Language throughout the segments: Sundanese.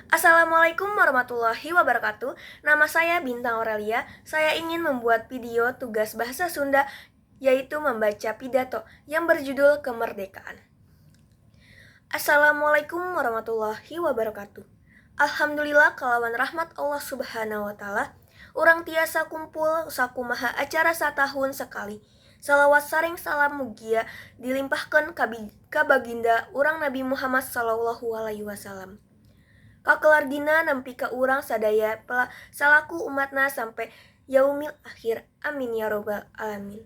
Assalamualaikum warahmatullahi wabarakatuh. Nama saya Bintang Aurellia. Saya ingin membuat video tugas bahasa Sunda, yaitu membaca pidato yang berjudul Kemerdekaan. Assalamualaikum warahmatullahi wabarakatuh. Alhamdulillah, kalawan rahmat Allah Subhanahu wa Ta'ala, urang tiasa kumpul sakumaha acara satahun sekali. Salawat sareng salam mugia dilimpahkeun ka baginda urang Nabi Muhammad sallallahu alaihi wasallam, ka keluargina nepi ka urang sadaya salaku umatna sampai yaumil akhir. Amin ya robbal alamin.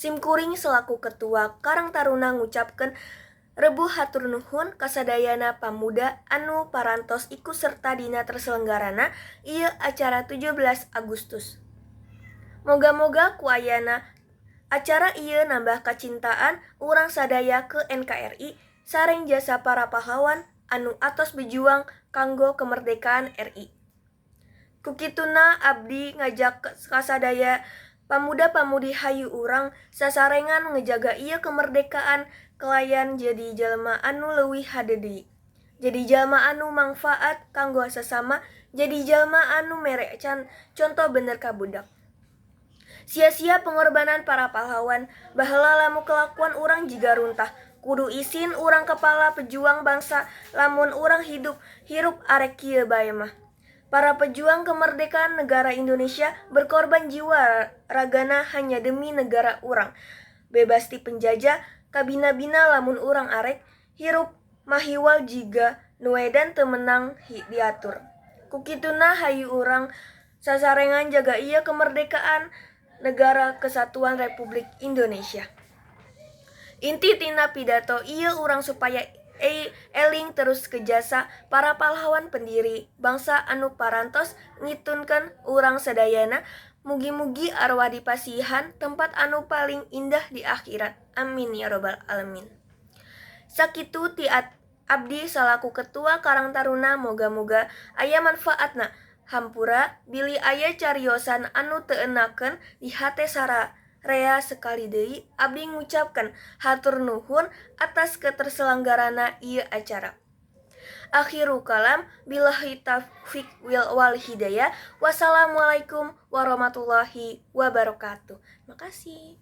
Simkuring selaku ketua Karang Taruna ngucapkeun rebu hatur nuhun kasadayana pamuda anu parantos ikut serta dina terselenggarana ieu acara 17 Agustus. Moga-moga ku ayana acara ieu nambah kacintaan urang sadaya ke NKRI sareng jasa para pahlawan anu atos berjuang kanggo kemerdekaan RI. Kukituna abdi ngajak kasadaya pamuda-pamudi, hayu urang sasarengan ngejaga ieu kemerdekaan kalayan jadi jalma anu leuwih hade deui. Jadi jalma anu mangfaat kanggo sesama, jadi jalma anu mere contoh bener ka budak. Sia-sia pengorbanan para pahlawan baheula lamun kelakuan urang jiga runtah. Kudu isin urang ka para pejuang bangsa lamun urang hidup hirup arek kieu bae mah. Para pejuang kemerdekaan negara Indonesia berkorban jiwa ragana hanya demi negara urang bebas ti penjajah. Kabina-bina lamun urang arek hirup mahiwal jiga nu edan, teu meunang diatur. Kukituna hayu urang sasarengan jaga ieu kemerdekaan Negara Kesatuan Republik Indonesia. Inti tina pidato ieu, urang supaya eling terus ke jasa para pahlawan pendiri bangsa anu parantos ngitunkeun urang sadayana. Mugi-mugi arwah dipasihan tempat anu paling indah di akhirat. Amin ya robbal alamin. Sakitu ti abdi salaku ketua Karang Taruna, moga-moga aya manfaatna. Hampura bilih aya cariosan anu teu enakeun di hate sararea. Sekali deui abdi ngucapkeun hatur nuhun atas keterselenggarana ieu acara. Akhirul kalam, billahi taufik wal hidayah. Wassalamualaikum warahmatullahi wabarakatuh. Makasih.